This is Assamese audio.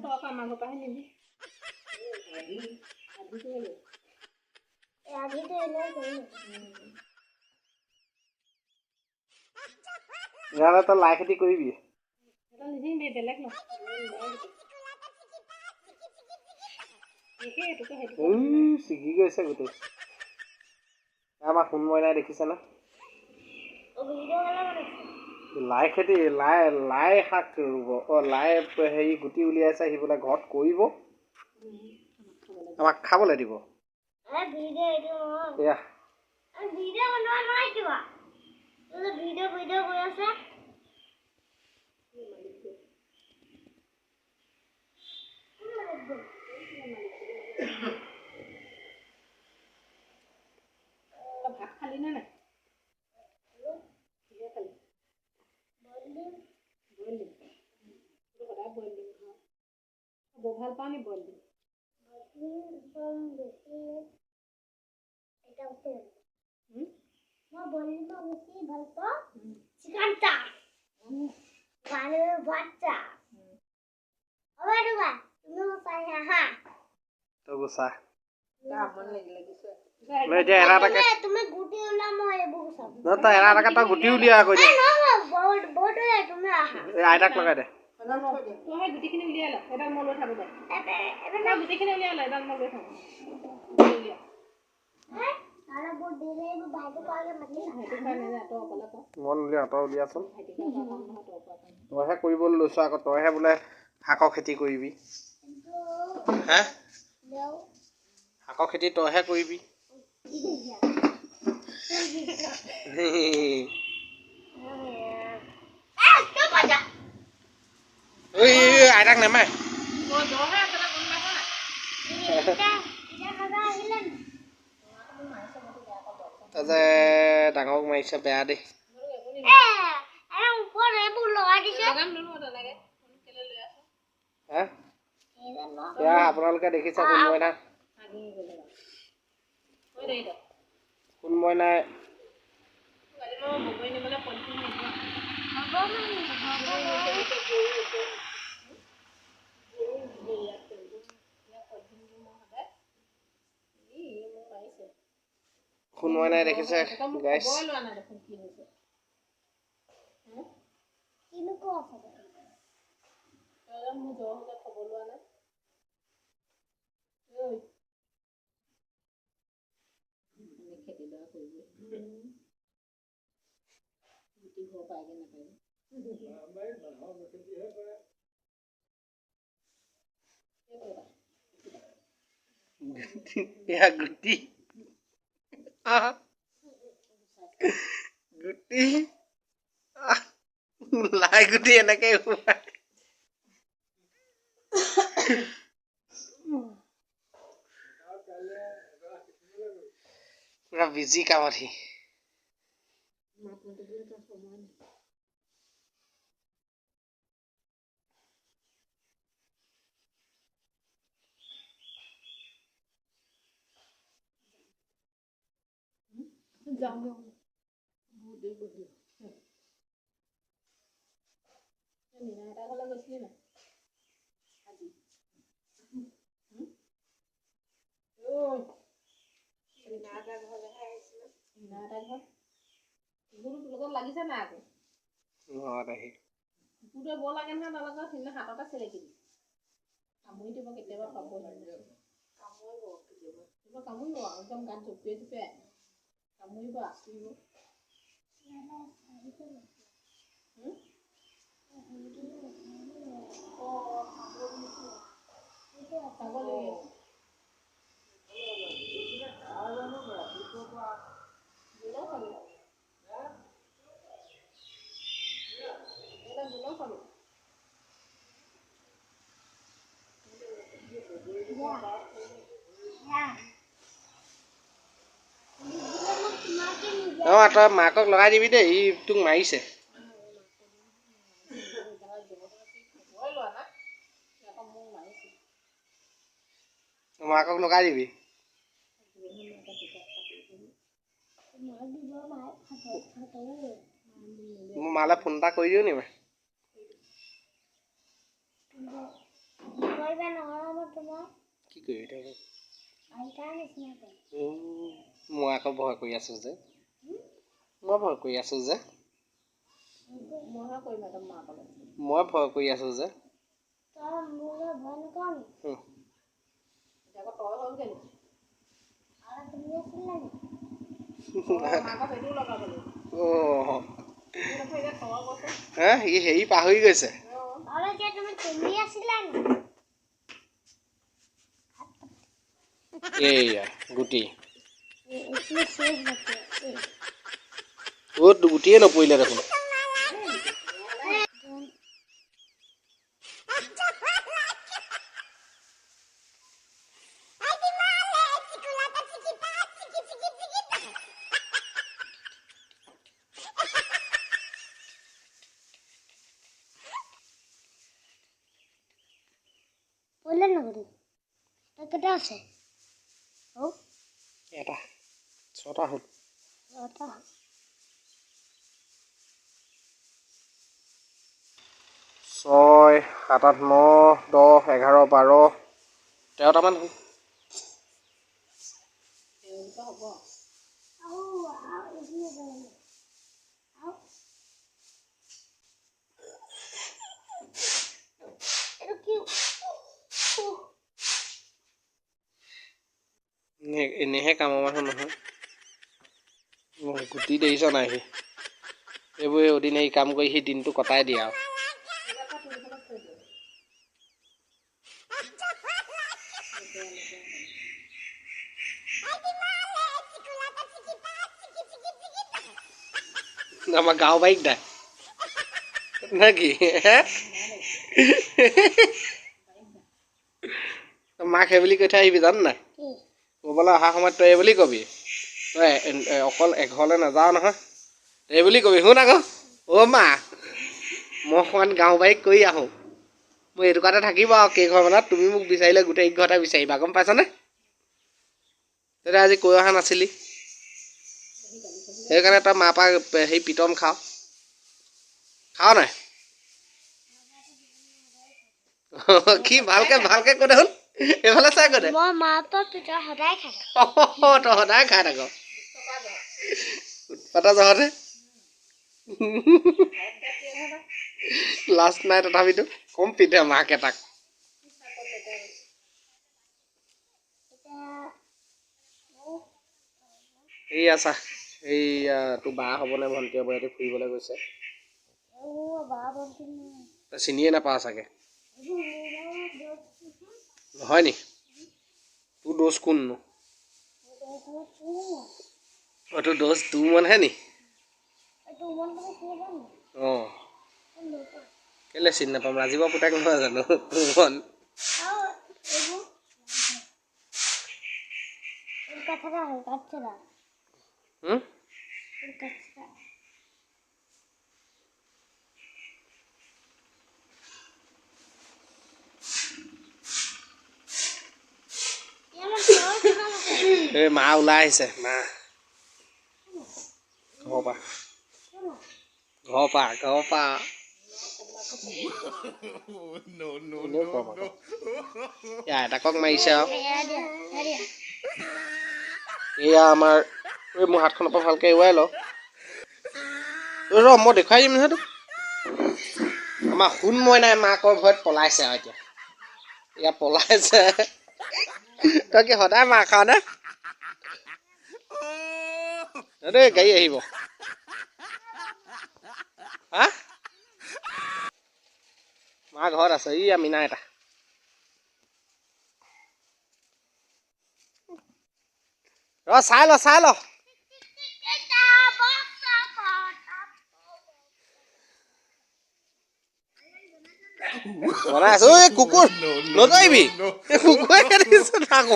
তই আকৌ আমাৰ ঘৰৰ পৰাহে নিবি। আধি কৰিব। আধিটো এনেও কৰিম। তেতিয়াহ'লে তই লাই খেতি কৰিবি? এটা নিছিঙিবি, বেলেগ ল। সেইটোকে সেইটো। এই ছিগি গৈছে গোটেই। আমাৰ সোণমইনাই দেখিছেনে? ভিডিঅ' কেলে বনাইছে? লাই খেতি, লাই লাই শাক ৰুব। অঁ, লাই হেৰি গুটি উলিয়াইছে সি বোলে ঘৰত কৰিব, আমাক খাবলৈ দিব। এই ভিডিঅ' এইটো নহয়। এয়া। ভিডিঅ' বনোৱা নহয় কিবা। ভিডিঅ' ভিডিঅ' কৰি আছে। তই ভাত খালি নে নাই? কিহে খালি? বইল ডিম। তই সদায় বইল ডিম খাওঁ, বৰ ভাল পাওঁ নি বইল ডিম? মই বইল ডিম বেছি ভাল পাওঁ। চিকেনটা বাচ্চা হ'ব দিবা, তুমি চাই আহা। তই গুচা। আমনি লাগি লাগিছে। এতিয়া এটা এটাকে তুমি গুটি ওলা, মই এইবোৰ গুচাম। নহয়, তই এটা এটাকে তই গুটি উলিয়া আকৌ এতিয়া। নহয়, বহুত বহুত তুমি আহা। এই আইতাক লগাই দে। তই সেই গুটিখিনি উলিয়াই ল, এডাল মই লৈ থাকোঁ দে। তই গুটিখিনি উলিয়াই ল, এডাল মই লৈ থাকোঁ। উলিয়া। বহুত দেৰি লাগিব, ভাইটি কোৱাগে মাতি। ভাইটি খোৱা নাযায়, তই অকলে ক। মই নুলিয়াওঁ, তই উলিয়াচোন। ভাইটি খোৱা কাম নহয়, তই কোৱা কাম। তইহে কৰিবলৈ লৈছ আকৌ, তইহে বোলে শাকৰ খেতি কৰিবি। হে, শাকৰ খেতি তইহে কৰিবি। ঐ, আইতাক নেমাৰে। জ্বৰহে আছে, গম পাইছ নাই? তই যে ডাঙৰক মাৰিছে, বেয়া দেই। লগাম নলওঁ তেনেকে কেলে লৈ আছ? হা, এয়া আপোনালোকে দেখিছে সোণমইনা। ভাগি গ'লে ঐ দে। সোণমইনাই আজি মই বগৰী নিবলৈ পলিথিন নিদিওঁ। সোণমইনাই দেখিছে গাইছ? খবৰে লোৱা নাই দেখোন, কি হৈছে। মোৰ জ্বৰ হৈছে, খবৰ লোৱা নাই। ঐ, খেতিডৰা কৰিব, গুটি ঘৰ পায়গে নাপায়গে। এয়া গুটি, আহ, গুটি, আহ, লাই গুটি এনেকে সোমাই পুৰা বিজি কামত সি। মাত মাতিবলৈ তাৰ সময় নাই। যাওঁগে, বহুত দেৰি বহিলো। মীনা এটা ঘৰলৈ গৈছিলি নাই আজি? ঐ, মীনা এটা ঘৰলেহে আহিছিলে। মীনা এটা ঘৰত কুকুৰটো তোৰ লগত লাগিছে নাই আকৌ? ঘৰত আহি কুকুৰটোৱে বৰ লাগে নহয় তাৰ লগত। সিদিনা হাততে চেলেকি দিছে। কামুৰি দিব কেতিয়াবা, পাব। কামুৰিব কেতিয়াবা। কেতিয়াবা কামুৰিব আৰু একদম গাত জঁপিয়াই জঁপিয়াই কামুৰিব, আঁচুৰিব। ছাগলী গ'ল, ছাগলী গ'ল, ছাগলী। অঁ, তই মাকক লগাই দিবি দেই, ই তোক মাৰিছে। খবৰে লোৱা নাই, আকৌ মোক মাৰিছে। মাকক লগাই দিবি। মই মালৈ ফোন এটা কৰি দিওঁ নি মই? এইবাৰ নহ'লে মই তোমাৰ কি কৰিবি এতিয়া? আইতাৰ নিচিনা কৰিম। মই আকৌ ভয় কৰি আছো যে, মই ভয় কৰি আছো যে। মইহে কৰিম একদম মাকলৈ। মই ভয় কৰি আছো যে। তই মোলৈ ভয় নকৰ নি? এতিয়া আকৌ তই হ'লগৈ নি? আৰু তুমি আছিলা নি? মাকক সেইটোও লগাব লাগিব। অঁ। এতিয়া তই কৈছ। হে, সি হেৰি পাহৰি গৈছে। আৰু এতিয়া তুমি আছিলা নি? এইয়া গুটি। এইখিনি শেষ বাকী আছে। অ'ত গুটিয়ে নপৰিলে দেখোন। পৰিলে নগ'লি তই? কেইটা আছে? অ'। এটা, ছটা হ'ল। ছটা। 6, 7, 8, 9, 10, 11, 12, 13টামান হ'ল। হ'ব। আৰু এইখিনি আছে। আৰু এইটো কি? এনেহে কামৰ মানুহ নহয়। গুটি দেখিছ নাই? সি এইবোৰ অৰ্ডিনেৰী কাম কৰি সি দিনটো কটাই দিয়ে আৰু। আমাৰ গাঁও বাইক নাই নে কি হে? মাক সেই বুলি কৈ থৈ আহিবি, জান নাই? কি? ক'বলৈ অহা সময়ত তই এই বুলি কবি, তই অকল এঘৰলৈ নাযাৱ নহয়, এই বুলি কবি, শুন আকৌ, অ' মা, মই অকণমান গাঁও বাৰীত কৰি আহোঁ, মই এইটুকুৱাতে থাকিব আৰু কেইঘৰমানত, তুমি মোক বিচাৰিলে গোটেই ঘৰতে বিচাৰিবা, গম পাইছনে? তেতিয়া আজি কৈ অহা নাছিলি, সেইকাৰণে তই মাৰ পৰা সেই পিটন খাৱ। খাৱ নাই? কি ভালকে ভালকে কৈ দেখোন, এইফালে চাই কৈ দে। মই মাৰ পৰা পিঠা সদায় খাই থাকোঁ। তই সদায় খাই থাক উৎপাতা জহতে। লাজ নাই তথাপিতো কম পিটে মাকে তাক। এতিয়া এইয়া চা, এইয়া তোৰ বা হ'বনে ভণ্টি হ'ব, ইয়াতে ফুৰিবলৈ গৈছে। অ' বা ভণ্টি নাই। তই চিনিয়ে নাপাৱ চাগে। এইবোৰ মোৰ দোষ। নহয় নি? তোৰ দোষ কোননো? অ' তোৰ দোষ তোৰ মনহে নি? অঁ, কেলে চিনি নাপাম? ৰাজীৱৰ পুতেক নহয় জানো তোৰ মন? হুম? এই মা ওলাই আহিছে, মা ঘৰৰ পৰা, ঘৰৰ পৰা, ঘৰৰ পৰা। এনেও কম আকৌ। এয়া আইতাকক মাৰিছে আৰু। এয়া আমাৰ এই মোৰ হাতখনৰ পৰা ভালকে এৰুৱাই ল ৰ, মই দেখুৱাই দিম নহয় তোক। আমাৰ সোণ মইনাই মাকৰ ভয়ত পলাইছে আৰু এতিয়া এয়া পলাইছে। তই কি সদায় মাৰ খাৱ নে? দেই, গাড়ী আহিব। হা, মা ঘৰত আছে। ই মীনা এটা ৰ, চাই ল, চাই ল। বনাই আছো। ঐ কুকুৰ, নদৌৰিবি, কুকুৰে খেদিছে থাক।